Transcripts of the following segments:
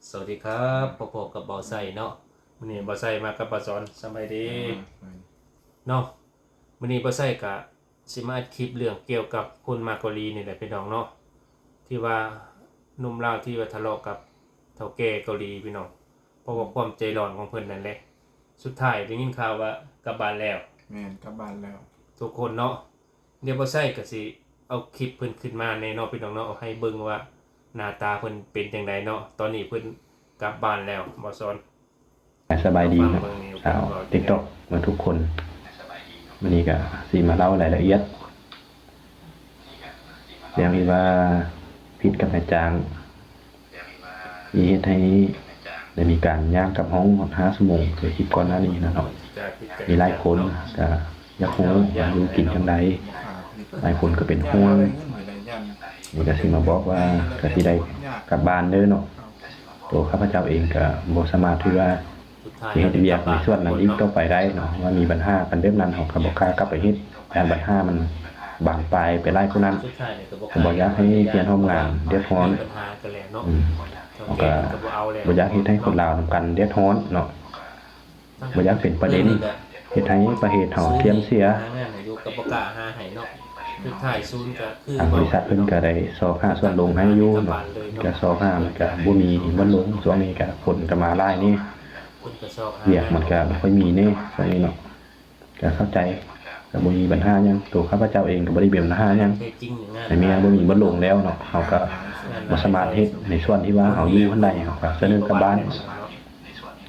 ສະຫວັດດີຄັບ ພົບກັບບ່າວໄຊເນາະ. ມື້ນີ້ບ່າວໄຊມາກັບບ່າວສອນ. ສະບາຍດີເນາະ. ມື້ນີ້ບ່າວໄຊກະຊິມາອັດຄລິບເລື່ອງກ່ຽວກັບຄົນມາເກົາຫຼີນີ້ແຫຼະພີ່ນ້ອງເນາະ, ທີ່ວ່າໜຸ່ມລາວທີ່ວ່າທະເລາະກັບເຖົ້າແກ່ເກົາຫຼີພີ່ນ້ອງ ເພາະວ່າຄວາມໃຈຮ້ອນຂອງເພິ່ນນັ້ນແຫຼະ. ສຸດທ້າຍໄດ້ຍິນຂ່າວວ່າກັບບ້ານແລ້ວ. ແມ່ນ ກັບບ້ານແລ້ວ ທຸກຄົນເນາະ. ດຽວບ່າວໄຊກະຊິເອົາຄລິບເພິ່ນຂຶ້ນມາແນ່ເນາະພີ່ນ້ອງເນາະ, ໃຫ້ເບິ່ງວ່າໜ້າຕາເພິ່ນເປັນຈັ່ງໃດເນາະ. ຕອນນີ້ເພິ່ນກັບບ້ານແລ້ວ ບ່າວສອນ. ສະບາຍດີເນາະ ຊາວຕິກຕັອກເບິດທຸກຄົນ. ມື້ນີ້ກະຊິມາເລົ່າລາຍລະອຽດເລື່ອງທີ່ວ່າຜິດກັບນາຍຈ້າງ ທີ່ເຮັດໃຫ້ໄດ້ມີການຍ່າງກັບຫ້ອງຮອດຫ້າຊົ່ວໂມງ ຄືຄລິບກ່ອນໜ້ານີ້ນະເນາະ. ມີຫຼາຍຄົນກະຢາກຮູ້ວ່າຢູ່ກິນຈັ່ງໃດ, ຫຼາຍຄົນກະເປັນຫ່ວງ. ນີ້ກະຊິມາບອກວ່າກະຊິໄດ້ກັບບ້ານເດີເນາະ. ໂຕຂ້າພະເຈົ້າເອງກະບໍ່ສາມາດທີ່ວ່າຊິເຮັດວຽກໃນສ່ວນນັ້ນອີກຕໍ່ໄປໄດ້ເນາະ, ວ່າມີບັນຫາກັນແບບນັ້ນ ເຮົາກະບໍ່ກ້າກັບໄປເຮັດ ຢ້ານບັນຫາມັນບານປາຍໄປຫຼາຍກວ່ານັ້ນ. ບໍ່ຢາກໃຫ້ເພື່ອນຮ່ວມງານເດືອດຮ້ອນ. ເຮົາກະບໍ່ຢາກເຮັດໃຫ້ຄົນລາວນຳກັນເດືອດຮ້ອນເນາະ, ບໍ່ຢາກເປັນປະເດັນ ເຮັດໃຫ້ປະເທດເຮົາເສື່ອມເສຍ. ທາງບໍລິສັດເພິ່ນກະໄດ້ຊອກຫາສ່ວນລົງໃຫ້ຢູ່ເນາະ, ກະຊອກຫາມັນກະບໍ່ມີບ່ອນລົງ. ຊ່ວງນີ້ກະຄົນກະມາຫຼາຍແນ່, ວຽກມັນກະບໍ່ຄ່ອຍມີແນ່ຊ່ວງນີ້ເນາະ. ກະເຂົ້າໃຈ ກະບໍ່ມີບັນຫາຫຍັງ, ໂຕຂ້າພະເຈົ້າເອງກະບໍ່ໄດ້ມີບັນຫາຫຍັງ. ໃນເມື່ອບໍ່ມີບ່ອນລົງແລ້ວເນາະ, ເຮົາກະບໍ່ສາມາດເຮັດໃນສ່ວນທີ່ວ່າເຮົາຢູ່ຫັ້ນໄດ້, ເຮົາກະສະເໜີກັບບ້ານ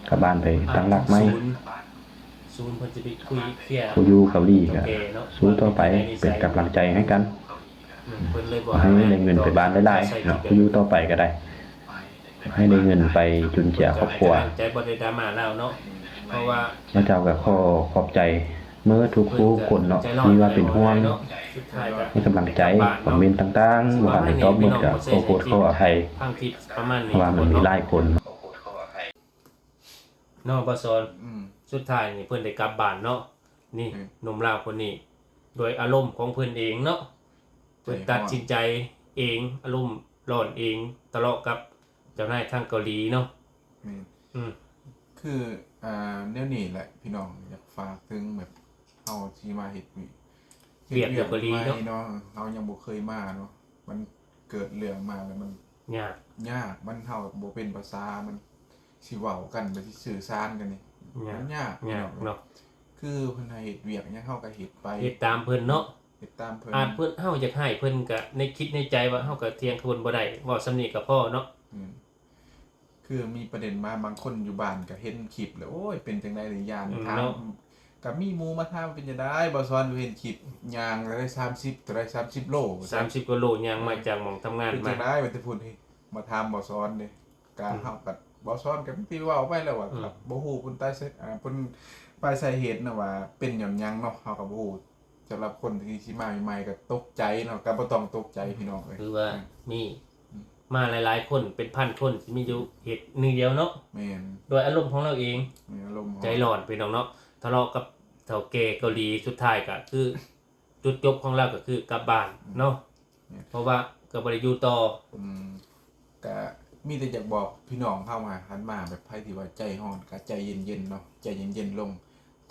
ກັບບ້ານໄປຕັ້ງຫຼັກໃໝ່. ຜູ້ຢູ່ເກົາຫຼີກະສູ້ຕໍ່ໄປ ເປັນກຳລັງໃຈໃຫ້ກັນ. ໃຫ້ໄດ້ເງິນໄປບ້ານຫຼາຍໆເນາະ, ຜູ້ຢູ່ຕໍ່ໄປກະໄດ້ ໃຫ້ໄດ້ເງິນໄປຈຸນເຈືອຄອບຄົວ. ເຈົ້າກະຂໍຂອບໃຈເໝິດທຸກຜູ້ທຸກຄົນເນາະ ທີ່ວ່າເປັນຫ່ວງ ໃຫ້ກຳລັງໃຈ, ຄອມເມັນຕ່າງໆ ບໍ່ທັນໄດ້ຕອບເໝິດ ກະຂໍໂທດຂໍອະໄພ ເພາະວ່າມັນມີຫຼາຍຄົນ. ເນາະ ບ່າວສອນ. ອືມ ສຸດທ້າຍນີ້ເພິ່ນໄດ້ກັບບ້ານເນາະ. ນີ້ ອືມ ໜຸ່ມລາວຄົນນີ້ ດ້ວຍອາລົມຂອງເພິ່ນເອງເນາະ, ເພິ່ນຕັດສິນໃຈເອງ ອາລົມຮ້ອນເອງ ທະເລາະກັບເຈົ້ານາຍທາງເກົາຫຼີເນາະ. ແມ່ນ ອືມ ຄື ອ່າ ແນວນີ້ແຫຼະພີ່ນ້ອງ, ຢາກຝາກເຖິງແບບເຮົາຊິມາເຮັດວຽກ ເຮັດວຽກຢູ່ເກົາຫຼີເນາະ, ເຮົາຍັງບໍ່ເຄີຍມາເນາະ. ມັນເກີດເລື່ອງມາແລ້ວມັນຍາກ ຍາກ ມັນ ເຮົາບໍ່ເປັນພາສາ ມັນຊິເວົ້າກັນ ແລ້ວຊິສື່ສານກັນນີ້ ຍາກ ມັນຍາກ ຍາກເນາະ. ຄືເພິ່ນໃຫ້ເຮັດວຽກຫຍັງ ເຮົາກະເຮັດໄປ ເຮັດຕາມເພິ່ນເນາະ, ເຮັດຕາມເພິ່ນ. ອາດເພິ່ນ ເຮົາຢາກໃຫ້ເພິ່ນກະໃນຄິດໃນໃຈວ່າເຮົາກະຖຽງກັບເພິ່ນບໍ່ໄດ້ ເວົ້າສ່ຳນີ້ກະພໍເນາະ. ອືມ ຄືມີປະເດັນມາ ບາງຄົນຢູ່ບ້ານກະເຫັນຄລິບແລ້ວ ໂອ້ຍ ເປັນຈັ່ງໃດນີ້ ຢ້ານ ອືມ ຖາມເນາະ. ກະມີໝູ່ມາຖາມ ເປັນຈັ່ງໃດ ບ່າວສອນ ເຫັນຄລິບຍ່າງໄດ້ສາມສິບ ເທົ່າໃດ ສາມສິບໂລ ສາມສິບກວ່າໂລ ຍ່າງມາຈາກໝ່ອງທຳງານ ເປັນຈັ່ງໃດ ມາແຕ່ພຸ້ນ ມາຖາມບ່າວສອນເດ້. ກະ ອືມ ເຮົາກະ ບ່າວສອນກະມີແຕ່ເວົ້າໄປແລ້ວວ່າ ອືມ ກະບໍ່ຮູ້ເພິ່ນຕາຍສາ ເພິ່ນປາຍສາເຫດນະວ່າເປັນຍ້ອນຫຍັງເນາະ ເຮົາກະບໍ່ຮູ້. ສຳລັບຄົນທີ່ຊິມາໃໝ່ໆ ກໍຕົກໃຈເນາະ, ກໍບໍ່ຕ້ອງຕົກໃຈ ອືມ ພີ່ນ້ອງເອີຍ. ຄືວ່າ ອືມ ມີ ອືມ ມາຫຼາຍໆຄົນ ເປັນພັນຄົນ ຊິມີຢູ່ເຫດໜຶ່ງດຽວເນາະ. ແມ່ນ ດ້ວຍອາລົມຂອງລາວເອງ ແມ່ນ ອາລົມ ໃຈຮ້ອນ ພີ່ນ້ອງເນາະ, ທະເລາະກັບເຖົ້າແກ່ເກົາຫຼີ ສຸດທ້າຍກໍຄື ຈຸດຈົບຂອງລາວກໍຄືກັບບ້ານ ອືມ ເນາະ. ແມ່ນ ເພາະວ່າກໍບໍ່ໄດ້ຢູ່ຕໍ່. ອືມ ກະມີແຕ່ຢາກບອກພີ່ນ້ອງເຮົາວ່າ ຄັນມາແບບໃຜທີ່ວ່າໃຈຮ້ອນ ກະໃຈເຢັນໆເນາະ, ໃຈເຢັນໆລົງ.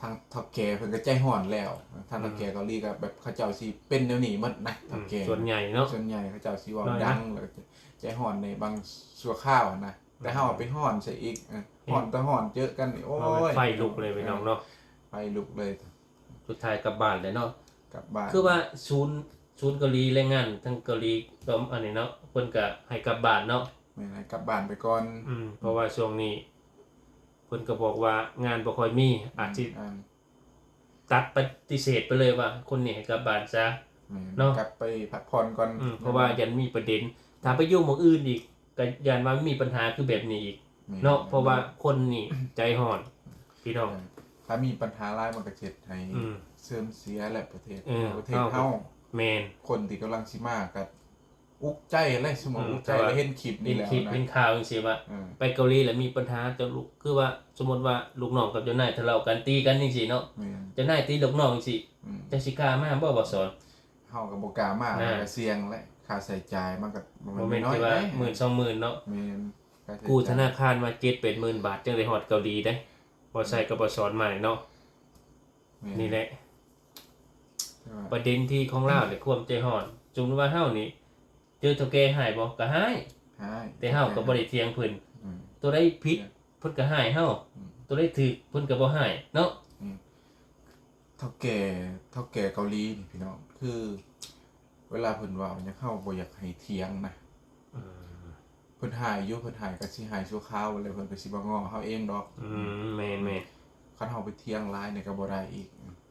ທາງເຖົ້າແກ່ເພິ່ນກະໃຈຮ້ອນແລ້ວ, ທາງເຖົ້າແກ່ເກົາຫຼີກະແບບເຂົາເຈົ້າຊິເປັນແນວນີ້ໝົດນະ. ອືມ ເຖົ້າແກ່ສ່ວນໃຫຍ່ເນາະ ສ່ວນໃຫຍ່ເຂົາເຈົ້າຊິເວົ້າດັງ ແລ້ວກະໃຈຮ້ອນໃນບາງຊົ່ວຄາວຫັ້ນນະ. ແຕ່ເຮົາໄປຮ້ອນໃສ່ອີກ ເອີ ຮ້ອນຕໍ່ຮ້ອນເຈີກັນນີ້ ໂອ້ຍ ເອົາເປັນໄຟລຸກເລີຍພີ່ນ້ອງເນາະ, ເອີ ໄຟລຸກເລີຍ. ສຸດທ້າຍກັບບ້ານແຫຼະເນາະ ກັບບ້ານ. ຄືວ່າສູນ ສູນເກົາຫຼີ ແຮງງານທາງເກົາຫຼີ ກໍອັນນີ້ເນາະ ເພິ່ນກະໃຫ້ກັບບ້ານເນາະ. ແມ່ນ ໃຫ້ກັບບ້ານໄປກ່ອນ. ອືມ ເພາະວ່າຊ່ວງນີ້ເພິ່ນກໍບອກວ່າງານບໍ່ຄ່ອຍມີ ອືມ ອາດຊິ ອືມ ຕັດປະຕິເສດໄປເລີຍວ່າຄົນນີ້ໃຫ້ກັບບ້ານຊະ ແມ່ນ ເນາະ ກັບໄປພັກຜ່ອນກ່ອນ. ອືມ ເພາະວ່າຢ້ານມີປະເດັນ ຖ້າໄປຢູ່ໝ່ອງອື່ນອີກ ກໍຢ້ານວ່າມີບັນຫາຄືແບບນີ້ອີກ ແມ່ນ ເນາະ ເພາະວ່າຄົນນີ້ໃຈຮ້ອນ ພີ່ນ້ອງ. ເອີ ຖ້າມີບັນຫາຫຼາຍມັນກໍເຮັດໃຫ້ ອືມ ເສື່ອມເສຍແຫຼະປະເທດ ເອີ ປະເທດເຮົາ. ແມ່ນ ຄົນທີ່ກຳລັງຊິມາກໍອຸກໃຈແຫຼະ ສົມມຸດ ອືມ ອຸກໃຈ ແລ້ວເຫັນຄລິບນີ້ແລ້ວນະ ເຫັນຄລິບເຫັນຂ່າວຈັ່ງຊີ້ວ່າ ເອີ ໄປເກົາຫຼີແລ້ວມີບັນຫາ ເຈົ້າລູກ ຄືວ່າສົມມຸດວ່າລູກນ້ອງກັບເຈົ້ານາຍທະເລາະກັນ ຕີກັນຈັ່ງຊີ້ເນາະ. ແມ່ນ ເຈົ້ານາຍຕີລູກນ້ອງຈັ່ງຊີ້ ອືມ ເຈົ້າຊິກ້າມາບໍ່ ບ່າວສອນ? ເຮົາກໍບໍ່ກ້າມາ ນະ ມັນກໍສ່ຽງແຫຼະ ຄ່າໃຊ້ຈ່າຍມັນກໍບໍ່ແມ່ນ ບໍ່ແມ່ນ ນ້ອຍໆ ທີ່ວ່າ ເດ້ ໝື່ນສອງໝື່ນເນາະ. ແມ່ນ ກູ້ທະນາຄານມາເຈັດແປດໝື່ນບາດ ຈຶ່ງໄດ້ຮອດເກົາຫຼີເດ້. ບໍ່ໃສ່ກໍບໍ່ສອນມາເນາະ. ແມ່ນ ນີ້ແຫຼະ ແຕ່ວ່າປະເດັນທີ່ຂອງລາວນີ້ ຄວາມໃຈຮ້ອນ. ສົມມຸດວ່າເຮົານີ້ ເຈີເຖົ້າແກ່ຮ້າຍບໍ່? ກໍຮ້າຍ ຮ້າຍ ແຕ່ເຮົາກໍບໍ່ໄດ້ຖຽງເພິ່ນ. ອືມ ຕົວໃດຜິດ ເພິ່ນກໍຮ້າຍເຮົາ. ອືມ ຕົວໃດຖືກ ເພິ່ນກໍບໍ່ຮ້າຍເນາະ. ອືມ ເຖົ້າແກ່ ເຖົ້າແກ່ເກົາຫຼີນີ້ພີ່ນ້ອງ ຄືເວລາເພິ່ນເວົ້າຫຍັງ ເຮົາບໍ່ຢາກໃຫ້ຖຽງນະ. ອືມ ເພິ່ນຮ້າຍຢູ່ ເພິ່ນຮ້າຍກໍຊິຮ້າຍຊົ່ວຄາວ ແລ້ວເພິ່ນກໍຊິມາງໍ້ເຮົາເອງດອກ. ອືມ ແມ່ນໆ ຄັນເຮົາໄປຖຽງຫຼາຍນີ້ກໍບໍ່ໄດ້ອີກ.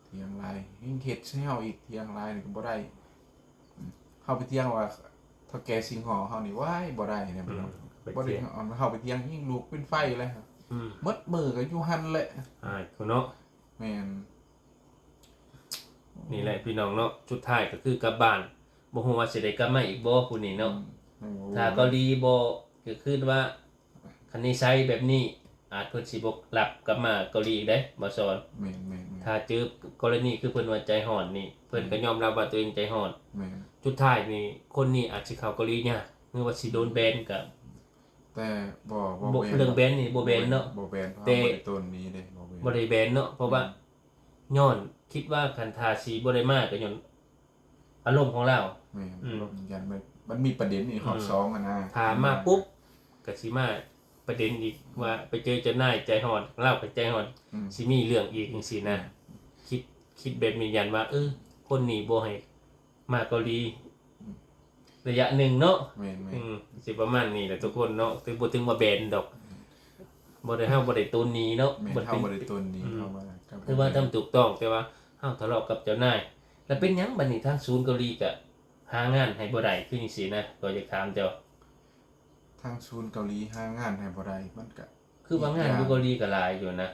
ຖຽງຫຼາຍຍິ່ງເຮັດໃສ່ເຮົາອີກ ຖຽງຫຼາຍນີ້ກໍບໍ່ໄດ້. ເຮົາໄປຖຽງວ່າເຖົ້າແກ່ຊິງໍ້ເຮົານີ້ ວ້າຍ ບໍ່ໄດ້ນະພີ່ນ້ອງ. ອືມ ບໍ່ໄດ້ ເຮົາໄປຖຽງຍິ່ງລຸກເປັນໄຟແລ້ວ. ອືມ ໝົດມື້ກໍຢູ່ຫັ້ນແຫຼະ ອ້າຍເນາະ. ແມ່ນ ນີ້ແຫຼະພີ່ນ້ອງເນາະ ສຸດທ້າຍກໍຄືກັບບ້ານ. ບໍ່ຮູ້ວ່າຊິໄດ້ກັບມາອີກບໍ່ຜູ້ນີ້ເນາະ. ອືມ ຖ້າເກົາຫຼີບໍ່ ກໍຄືວ່າ ຄັນນິໄສແບບນີ້ ອາດເພິ່ນຊິບໍ່ຮັບກັບມາເກົາຫຼີອີກເດ້ ບໍ່ສອນ. ແມ່ນໆໆ ຖ້າເຈີກໍລະນີຄືເພິ່ນວ່າໃຈຮ້ອນນີ້ ເພິ່ນກໍ ອືມ ຍອມຮັບວ່າຕົວເອງໃຈຮ້ອນ. ແມ່ນ ສຸດທ້າຍນີ້ ຄົນນີ້ອາດຊິເຂົ້າເກົາຫຼີຍາກ ຫຼືວ່າຊິໂດນແບນກໍ ແຕ່ບໍ່ ບໍ່ ບໍ່ແບນ ເລື່ອງແບນນີ້ບໍ່ແບນເນາະ. ບໍ່ແບນ ເພາະ ແຕ່ ເຮົາບໍ່ໄດ້ໂຕນໜີເດ້ ບໍ່ແບນ ບໍ່ໄດ້ແບນເນາະ ເພາະວ່າ ອືມ ຍ້ອນຄິດວ່າຄັນຖ້າຊິບໍ່ໄດ້ມາກໍຍ້ອນອາລົມຂອງລາວ. ແມ່ນ ອືມ ອາລົມ ຢ້ານມັນ ມັນມີປະເດັນອີກຮອບ ອືມ ສອງຫັ້ນນະ. ຖ້າມາປຸບ ອືມ ກໍຊິມາປະເດັນອີກ ອືມ ວ່າໄປເຈີເຈົ້ານາຍໃຈຮ້ອນ ລາວກໍໃຈຮ້ອນ. ອືມ ຊິມີເລື່ອງອີກຈັ່ງຊີ້ນະ. ອືມ ຄິດ ຄິດແບບນີ້ ຢ້ານວ່າ ເອີ ຄົນນີ້ບໍ່ໃຫ້ມາເກົາຫຼີ ອືມ ໄລຍະໜຶ່ງເນາະ. ແມ່ນໆ ອືມ ຊິປະມານນີ້ແຫຼະທຸກຄົນເນາະ. ຖື ບໍ່ເຖິງວ່າແບນດອກ. ອືມ ບໍ່ໄດ້ ເຮົາບໍ່ໄດ້ໂຕນໜີເນາະ. ແມ່ນ ບໍ່ໄດ້ ເຮົາບໍ່ໄດ້ໂຕນໜີ. ອືມ ເຮົາວ່າ ຖືວ່າທຳຖືກຕ້ອງ ແຕ່ວ່າເຮົາທະເລາະກັບເຈົ້ານາຍ ແລ້ວເປັນຫຍັງບັດນີ້ທາງສູນເກົາຫຼີກະຫາງານໃຫ້ບໍ່ໄດ້ ຄືຈັ່ງຊີ້ນະ? ກໍຢາກຖາມເຈົ້າ ທາງສູນເກົາຫຼີຫາງານໃຫ້ບໍ່ໄດ້ ມັນກະ ຄືວ່າງານຢູ່ເກົາຫຼີກໍຫຼາຍຢູ່ນະ.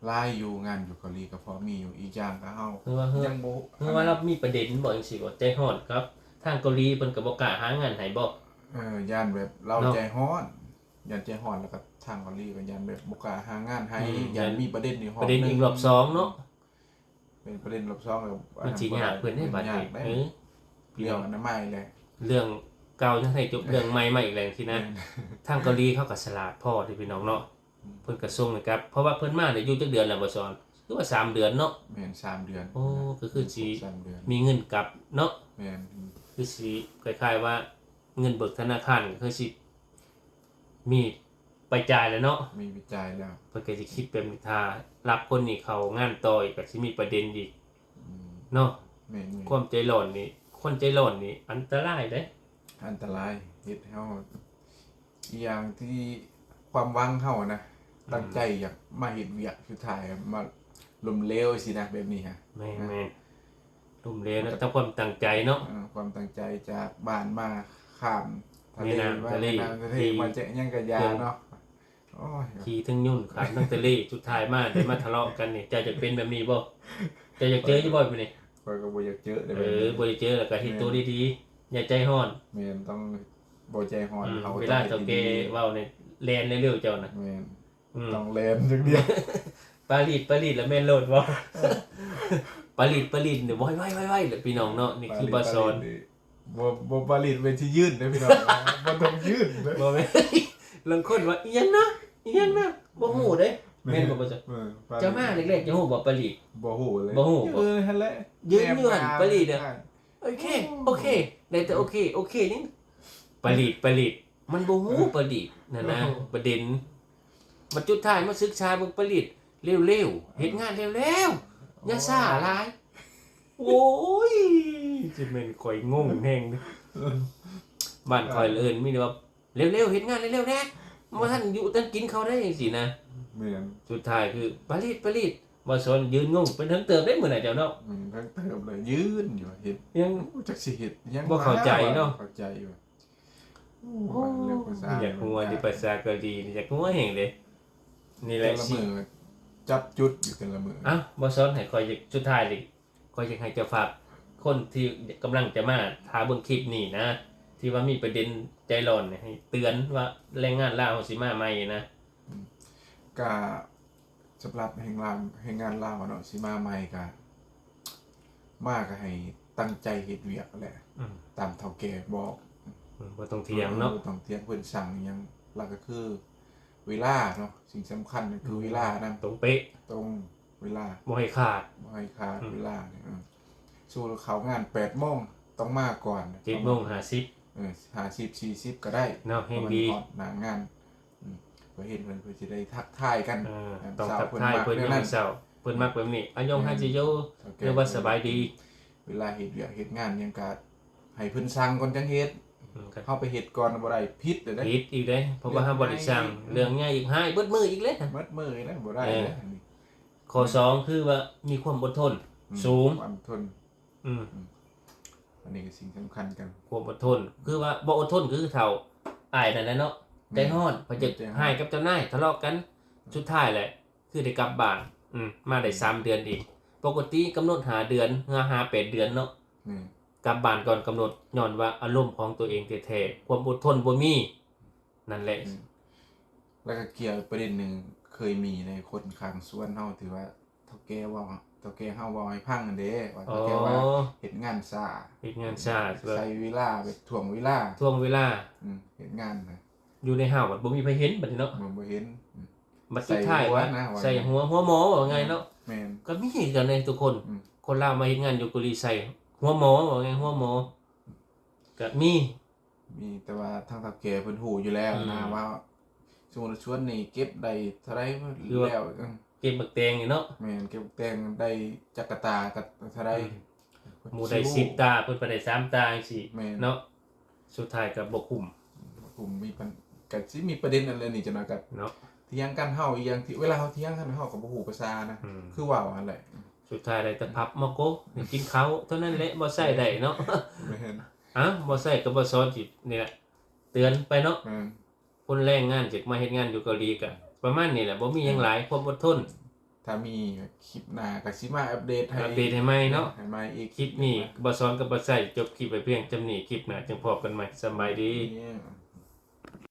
ຫຼາຍຢູ່ ງານຢູ່ເກົາຫຼີກໍພໍມີຢູ່. ອີກຢ່າງກໍເຮົາ ຄືວ່າ ຄື ຍັງບໍ່ ຄືວ່າລາວມີປະເດັນບໍ່ ຈັ່ງຊີ້ບໍ່? ໃຈຮ້ອນກັບທາງເກົາຫຼີ ເພິ່ນກໍບໍ່ກ້າຫາງານໃຫ້ບໍ່? ເອີ ຢ້ານແບບລາວ ເນາະ ໃຈຮ້ອນ ຢ້ານໃຈຮ້ອນ ແລ້ວກໍທາງເກົາຫຼີກໍຢ້ານແບບບໍ່ກ້າຫາງານໃຫ້. ອືມ ຢ້ານມີປະເດັນອີກຮອບ ປະເດັນໜຶ່ງ ອີກຮອບສອງເນາະ. ເປັນປະເດັນລອບສອງແລ້ວ ມັນຊິຍາກເພິ່ນເດ້ບັດນີ້. ເອີ ເລື່ອງອະນາໄມແຫຼະ ເລື່ອງເກົ່າຍັງໃຫ້ຈົບ ເລື່ອງໃໝ່ມາອີກແລ້ວຊີ້ນະ. ແມ່ນ ທາງເກົາຫຼີເຂົາກໍສະຫຼາດພໍເດ້ພີ່ນ້ອງເນາະ. ອືມ ເພິ່ນກໍສົ່ງໃຫ້ກັບ ເພາະວ່າເພິ່ນມາໄດ້ຢູ່ຈັກເດືອນແລ້ວບໍ່ສອນ? ຄືວ່າສາມເດືອນເນາະ. ແມ່ນ ສາມເດືອນ. ໂອ້ ກໍຄືຊິ ສາມເດືອນ ມີເງິນກັບເນາະ. ແມ່ນ ຄືຊິຄ້າຍໆວ່າ ເງິນເບີກທະນາຄານກໍຄືຊິມີໄປຈ່າຍແລ້ວເນາະ. ມີໄປຈ່າຍແລ້ວ ເພິ່ນກໍຊິຄິດແບບນີ້ ຖ້າຮັບຄົນນີ້ເຂົ້າງານຕໍ່ອີກ ກໍຊິມີປະເດັນອີກ. ອືມ ເນາະ. ແມ່ນໆ ຄວາມໃຈຮ້ອນນີ້ ຄົນໃຈຮ້ອນນີ້ອັນຕະລາຍເດ້. ອັນຕະລາຍ ເຮັດໃຫ້ເຮົາ ອີກຢ່າງທີ່ຄວາມຫວັງເຮົານະ ອືມ ຕັ້ງໃຈຢາກມາເຮັດວຽກ ສຸດທ້າຍມາລົ້ມເຫຼວຊີ້ນະ ແບບນີ້ຮະ. ແມ່ນໆ ລົ້ມເຫຼວນະ ແຕ່ຄວາມຕັ້ງໃຈເນາະ. ເອີ ຄວາມຕັ້ງໃຈຈາກບ້ານມາ ຂ້າມທະເລ ແມ່ນ້ຳ ມາ ທະເລ ແມ່ນ້ຳທະເລ ທີ່ ມາຈາກຫຍັງກະຢ່າເນາະ. ໂອ້ຍ ຂີ່ເທິງຍົນຂ້າມເທິງທະເລ ສຸດທ້າຍມາໄດ້ມາທະເລາະກັນນີ້. ເຈົ້າຢາກເປັນແບບນີ້ບໍ່? ເຈົ້າຢາກເຈີຢູ່ບໍ່ມື້ນີ້? ຂ້ອຍກໍບໍ່ຢາກເຈີເດ້. ເອີ ບໍ່ຢາກເຈີ ແລ້ວກໍເຮັດໂຕດີໆ ຢ່າໃຈຮ້ອນ. ແມ່ນ ຕ້ອງບໍ່ໃຈຮ້ອນ. ອືມ ເຮົາ ເວລາເຖົ້າແກ່ເວົ້ານີ້ແລ່ນເລັວໆ ເຈົ້ານະ. ແມ່ນ ອືມ ຕ້ອງແລ່ນຢ່າງດຽວ. ປາລີດ ປາລີດ ແລ້ວແມ່ນໂລດບໍ່? ປາລີດ ປາລີດ ນີ້ ໄວໆໆໆ ແລ້ວພີ່ນ້ອງເນາະ. ນີ້ຄືປາສອນ ປາລີດ ປາລີດ ນີ້ ບໍ່ ບໍ່ປາລີດ ເວທີຢືນເດ້ພີ່ນ້ອງ. ບໍ່ຕ້ອງຢືນເດ້. ບໍ່ແມ່ນ ລາງຄົນວ່າ ອີຫຍັງນະ ອີຫຍັງນະ ບໍ່ຮູ້ເດ້. ແມ່ນ ແມ່ນບໍ່? ເຈົ້າ ເອີ ປາລີດ ເຈົ້າມາແລກໆ ເຈົ້າຮູ້ບໍ່ປາລີດ? ບໍ່ຮູ້ເລີຍ. ບໍ່ຮູ້ບໍ່? ຢືນຫັ້ນແຫຼະ ຢືນຢູ່ຫັ້ນ ປາລີດ. ໂອເຄ ໂອເຄ ໄດ້ແຕ່ໂອເຄ ໂອເຄ ນີ້ ປາລີດ ປາລີດ ມັນບໍ່ຮູ້ປາລີດຫັ້ນນະ. ໂອ້ໂຫ ປະເດັນ ບັດສຸດທ້າຍມາສຶກສາເບິ່ງປາລີດ ເລັວໆ ເຮັດງານເລັວໆ ຢ່າຊ້າຫຼາຍ. ໂອ້ຍ ຊິແມ່ນຂ້ອຍງົງແຮງເດ້. ບ້ານຂ້ອຍເອີ້ນມີແຕ່ວ່າ ເລັວໆ ເຮັດງານເລັວໆແດ່ ບໍ່ທັນຢູ່ທັນກິນເຂົ້າໄດ້ ຈັ່ງຊີ້ນະ. ແມ່ນ ສຸດທ້າຍຄືປາລີດ ປາລີດ ບໍ່ສອນ ຢືນງົງເປັນເຖິງເຕີບເດ້ມື້ນັ້ນເຈົ້າເນາະ. ແມ່ນ ເຖິງເຕີບເລີຍ ຢືນຢູ່ ເຮັດຫຍັງ ຈັກຊິເຮັດຫຍັງ ບໍ່ເຂົ້າໃຈເນາະ. ເຂົ້າໃຈຢູ່. ໂອ້ ໂອ້ຍ ເລື່ອງພາສາ ຢາກຫົວຢູ່ພາສາເກົາຫຼີນີ້ ຢາກຫົວແຮງເດ້. ນີ້ແຫຼະ ແຕ່ລະມື້ຈັບຈຸດຢູ່ແຕ່ລະມື້. ເອົ້າ ບໍ່ສອນ ໃຫ້ຂ້ອຍ ສຸດທ້າຍນີ້ ຂ້ອຍຢາກໃຫ້ເຈົ້າຝາກຄົນທີ່ກຳລັງຈະມາຖ້າເບິ່ງຄລິບນີ້ນະ ທີ່ວ່າມີປະເດັນໃຈຮ້ອນນີ້ ໃຫ້ເຕືອນວ່າແຮງງານລາວເຮົາຊິມາໃໝ່ນະ. ອືມ ກະ ສຳລັບແຮງງານ ແຮງງານລາວເນາະ ຊິມາໃໝ່ກະ ມາກະໃຫ້ຕັ້ງໃຈເຮັດວຽກແຫຼະ. ອືມ ຕາມເຖົ້າແກ່ບອກ. ອືມ ບໍ່ຕ້ອງຖຽງເນາະ. ເອີ ບໍ່ຕ້ອງຖຽງ ເພິ່ນສັ່ງຫຍັງ ຫຼັກໆກໍຄືເວລາເນາະ ສິ່ງສຳຄັນກໍຄືເວລານຳ ຕຣົງເປະ ຕຣົງເວລາ ບໍ່ໃຫ້ຂາດ ບໍ່ໃຫ້ຂາດເວລານີ້ ເອີ ສູ່ເຂົ້າງານແປດໂມງ ຕ້ອງມາກ່ອນ ເຈັດໂມງຫ້າສິບ ເອີ ຫ້າສິບ ສີ່ສິບກໍໄດ້ ເນາະ ແຮງດີ ຮອດໜ້າງານ ເອີ ເພິ່ນເຫັນເພິ່ນ ເພິ່ນຊິໄດ້ທັກທາຍກັນ ຕ້ອງທັກທາຍເພິ່ນ ຍາມເຊົ້າ ເພິ່ນມັກແບບນີ້ ອາຍົງ ຮາຈິໂຍ ຫຼືວ່າສະບາຍດີ ເວລາເຮັດວຽກເຮັດງານຫຍັງກໍໃຫ້ເພິ່ນສັ່ງກ່ອນຈັ່ງເຮັດ ເຮົາໄປເຮັດກ່ອນບໍ່ໄດ້ ຜິດເດ້ ຜິດອີກເດ້ ເພາະວ່າເຮົາບໍ່ໄດ້ສັ່ງ ເລື່ອງໃຫຍ່ອີກ ຫາຍເບິດມື້ອີກເດ້ ເບິດມື້ເດ້ ບໍ່ໄດ້ເດ້ ຂໍ້ສອງຄືວ່າມີຄວາມອົດທົນສູງ ຄວາມອົດທົນ ອືມ ອັນນີ້ກໍສິ່ງສຳຄັນກັນ ຄວາມອົດທົນ ຄືວ່າບໍ່ອົດທົນຄືເຖົ້າອ້າຍນັ້ນແຫຼະເນາະ ໃຈຮ້ອນ ເພິ່ນຈະຮ້າຍກັບເຈົ້ານາຍ ທະເລາະກັນ ສຸດທ້າຍແຫຼະ ຄືໄດ້ກັບບ້ານ ອືມ ມາໄດ້ສາມເດືອນອີກ ປົກກະຕິກຳນົດຫ້າເດືອນ ຫາ ຫາແປດເດືອນເນາະ ກັບບ້ານກ່ອນກຳນົດ ຍ້ອນວ່າອາລົມຂອງຕົວເອງແທ້ໆ ຄວາມອົດທົນບໍ່ມີ ນັ້ນແຫຼະ ແລ້ວກໍກ່ຽວປະເດັນໜຶ່ງ ເຄີຍມີໃນຄົນຂ້າງສວນເຮົາ ທີ່ວ່າເຖົ້າແກ່ເວົ້າ ເຖົ້າແກ່ເຮົາເວົ້າໃຫ້ຟັງຫັ້ນເດ້ ວ່າເຖົ້າແກ່ວ່າເຮັດງານຊ້າ ເຮັດງານຊ້າ ໃຊ້ເວລາ ແບບຖ່ວງເວລາ ຖ່ວງເວລາ ເຮັດງານນະ ຢູ່ໃນຫ້າງບັດບໍ່ມີໃຜເຫັນບັດນີ້ເນາະ ບໍ່ເຫັນ ບັດສຸດທ້າຍວ່າ ໃສ່ຫົວ ຫົວໝໍ ເວົ້າງ່າຍເນາະ ແມ່ນ ກໍມີຄືກັນເດ້ທຸກຄົນ ຄົນລາວມາເຮັດງານຢູ່ເກົາຫຼີໃສ່ຫົວໝໍ ເວົ້າງ່າຍ ຫົວໝໍ ກໍມີ ມີ ແຕ່ວ່າທາງເຖົ້າແກ່ເພິ່ນຮູ້ຢູ່ແລ້ວນະວ່າ ສົມມຸດວ່າສວນນີ້ເກັບໄດ້ເທົ່າໃດແລ້ວ ເກັບບັກແຕງນີ້ເນາະ ແມ່ນ ເກັບບັກແຕງໄດ້ຈັກກະຕາກໍເທົ່າໃດ ໝູ່ໄດ້ສິບຕາ ເພິ່ນໄປໄດ້ສາມຕາຈັ່ງຊີ້ເນາະ ສຸດທ້າຍກໍບໍ່ຄຸ້ມ ບໍ່ຄຸ້ມ ມີ ກໍຊິມີປະເດັນອັນນີ້ຈັກໜ່ອຍກໍເນາະ ຖຽງກັນ ເຮົາອີກຢ່າງ ເວລາເຮົາຖຽງກັນ ເຮົາກໍບໍ່ຮູ້ພາສານະ ຄືເວົ້າຫັ້ນແຫຼະ ສຸດທ້າຍໄດ້ແຕ່ພັບມາໂກະ ກິນເຂົ້າເທົ່ານັ້ນແຫຼະ ບໍ່ໃຊ້ໄດ້ເນາະ ແມ່ນ ເອົ້າ ບໍ່ໃຊ້ກໍບໍ່ສອນ ຊິນີ້ແຫຼະ ເຕືອນໄປເນາະ ແມ່ນ ຄົນແລງງານຈະມາເຮັດງານຢູ່ເກົາຫຼີກໍປະມານນີ້ແຫຼະ ບໍ່ມີຫຍັງຫຼາຍ ຄວາມອົດທົນ ຖ້າມີ ຄລິບໜ້າກໍຊິມາອັບເດດໃຫ້ ອັບເດດໃຫ້ໃໝ່ເນາະ ໃຫ້ໃໝ່ອີກ ຄລິບນີ້ ບໍ່ສອນກໍບໍ່ໃຊ້ ຈົບຄລິບໄວ້ພຽງສ່ຳນີ້ ຄລິບໜ້າຈຶ່ງພໍ້ກັນໃໝ່ ສະບາຍດີ